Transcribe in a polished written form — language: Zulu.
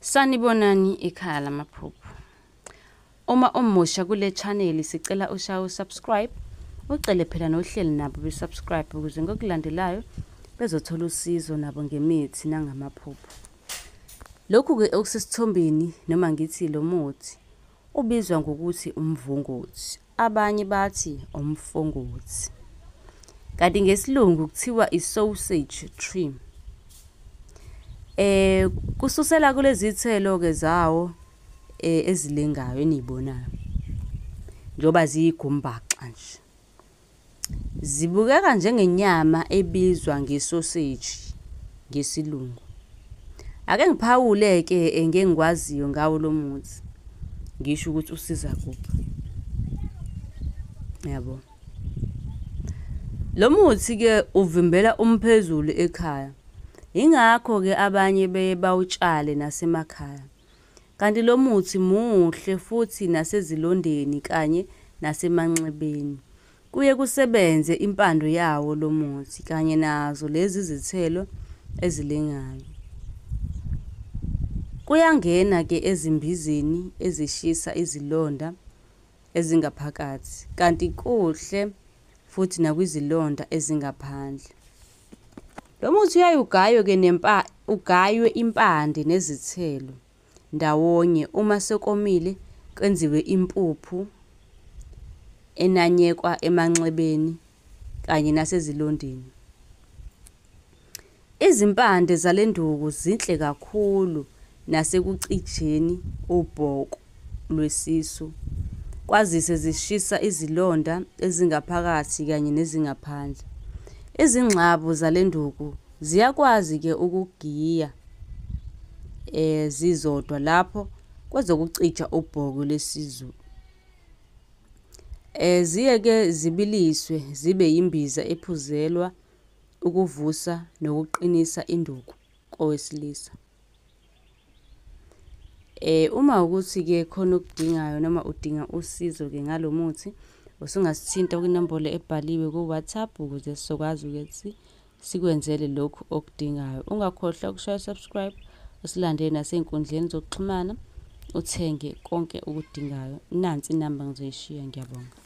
Sanibonani ekhaya lamaphupho. Uma umusha kule channel sicela ushaye usubscribe, ucele phela nohleli nabo be-subscribe ukuze ngokulandelayo bezothola usizo nabo ngemithi nangamaphupho. Lokhu-ke okusesithombeni noma ngithi lo muthi ubizwa ngokuthi umvunguthi, abanye bathi umfongothi. Kanti ngesiLungu kuthiwa i-sausage tree. Kususela kulezi thelo-ke zawo ezilengayo eniyibonayo, njengoba ziyigumbaxa nje. Zibukeka njengenyama ebizwa ngesoseji ngesiLungu. Ake ngiphawule-ke ngengikwaziyo ngawo lo muthi, ngisho ukuthi usiza kuphi. Yabo. Lo muthi-ke uvimbela umphezulu ekhaya. Yingakho-ke abanye beye bawutshale nasemakhaya. Kanti lo muthi muhle futhi nasezilondeni kanye nasemanxebeni. Kuye kusebenze impande yawo lo muthi kanye nazo lezi zithelo ezilengayo. Kuyangena-ke ezimbizeni ezishisa izilonda ezingaphakathi, kanti kuhle futhi nakwizilonda ezingaphandle. Lo muthi uyaye ugaywe-ke ugaywe impande nezithelo ndawonye, uma sekomile kwenziwe impuphu enanyekwa emanxebeni kanye nasezilondeni. Izimpande zale nduku zinhle kakhulu nasekucijeni ubhoko lwesisu, kwazise zishisa izilonda ezingaphakathi kanye nezingaphandle. Izingxabu zale nduku ziyakwazi-ke ukugiya zizodwa lapho kwezokucija ubhoko lwesisu. Ziye-ke zibiliswe zibe yimbiza ephuzelwa ukuvusa nokuqinisa induku kowesilisa. Uma ukuthi-ke khona okudingayo noma udinga usizo-ke ngalo muthi, usungasithinta kwinombolo ebhaliwe ku-WhatsApp ukuze sizokwazi ukuthi sikwenzele lokhu okudingayo. Ungakhohlwa ukushaya subscribe, usilandele nasey'nkundleni zokuxhumana, uthenge konke okudingayo. Nansi inamba ngizoyishiya, ngiyabonga.